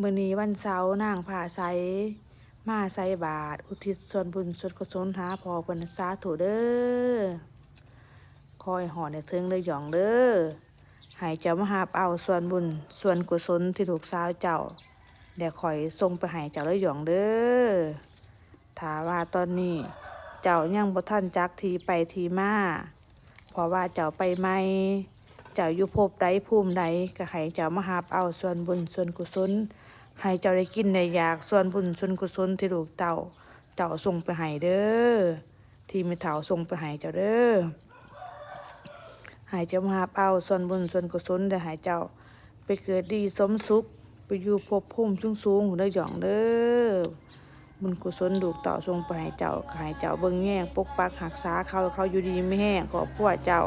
ມື້ນີ້ວັນເສົາ ນາງຟ້າໃສມາໃສ່ບາດ ອຸທິດສ່ວນບຸນສ່ວນກຸສົນຫາພໍ່ເພິ່ນ ສາທຸເດີ. ຂໍໃຫ້ຮອດໃຫ້ເຖິງເດີຫຍ້ອງເດີ. ໃຫ້ເຈົ້າມາຮັບເອົາສ່ວນບຸນສ່ວນກຸສົນທີ່ລູກສາວເຈົ້າ ແລະ ຂ້ອຍສົ່ງໄປໃຫ້ເຈົ້າເດີຫຍ້ອງເດີ. ຖ້າວ່າຕອນນີ້ເຈົ້າຍັງບໍ່ທັນຈັກທີ່ໄປທີ່ມາ ເພາະວ່າເຈົ້າໄປໃໝ່ ເຈົ້າຢູ່ພົບໃດພູມໃດ ກໍໃຫ້ເຈົ້າມາຮັບເອົາສ່ວນບຸນສ່ວນກຸສົນ ໃຫ້ເຈົ້າໄດ້ກິນໄດ້ຢາກສ່ວນບຸນສ່ວນກຸສົນທີ່ລູກເຕົ້າເຈົ້າສົ່ງໄປໃຫ້ເດີ ທີ່ແມ່ເຖົ້າສົ່ງໄປໃຫ້ເຈົ້າເດີ. ໃຫ້ເຈົ້າມາຮັບເອົາສ່ວນບຸນສ່ວນກຸສົນ ແລະ ໃຫ້ເຈົ້າໄປເກີດດີສົມສຸກ ໄປຢູ່ພົບພູມສູງໆເດີຫຍ້ອງເດີ. ບຸນກຸສົນລູກເຕົ້າສົ່ງໄປໃຫ້ເຈົ້າ ກໍໃຫ້ເຈົ້າເບິ່ງແຍງປົກປັກຮັກສາເຂົາ ເຂົາຢູ່ດີມີແຮງ ຄອບຄົວເຈົ້າ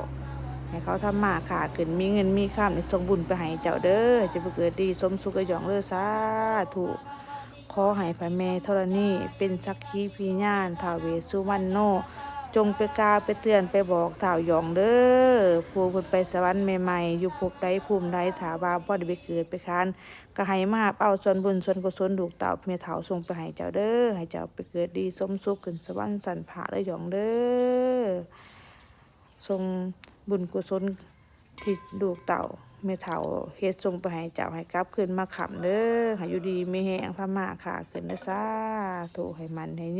ໃຫ້ເຂົາທຳມາຄ້າຂຶ້ນ ມີເງິນມີຄຳ ໄດ້ສົ່ງບຸນໄປໃຫ້ເຈົ້າເດີ ໃຫ້ເຈົ້າໄປເກີດດີສົມສຸກເດີຫຍ້ອງເດີ ສາທຸ. ຂໍໃຫ້ພະແມ່ທໍລະນີເປັນສັກຂີພິຍານ ທ້າວເວດສຸວັນໂນ ຈົ່ງໄປກ່າວໄປເຕືອນໄປບອກທ້າວຫຍ້ອງເດີ ຜູ້ເພິ່ນໄປສະຫວັນໃໝ່ໆ ຢູ່ພົບໃດພູມໃດ ຖ້າວ່າບໍ່ໄດ້ໄປເກີດໄປຄານ ກໍໃຫ້ມາຮັບເອົາສ່ວນບຸນສ່ວນກຸສົນລູກເຕົ້າແມ່ເຖົ້າສົ່ງໄປໃຫ້ເຈົ້າເດີ ໃຫ້ເຈົ້າໄປເກີດດີສົມສຸກຂຶ້ນສະຫວັນຊັ້ນຟ້າເດີຫຍ້ອງເດີ. ສົ່ງບຸນກຸສົນທີ່ລູກເຕົ້າແມ່ເຖົ້າເຮັດສົ່ງໄປໃຫ້ເຈົ້າ ໃຫ້ກັບຄືນມາຄ້ຳເດີ ໃຫ້ຢູ່ດີມີແຮງ ທຳມາຄ້າຂຶ້ນເດີ ສາທຸ ໃຫ້ໝັ້ນໃຫ້ຍືນ.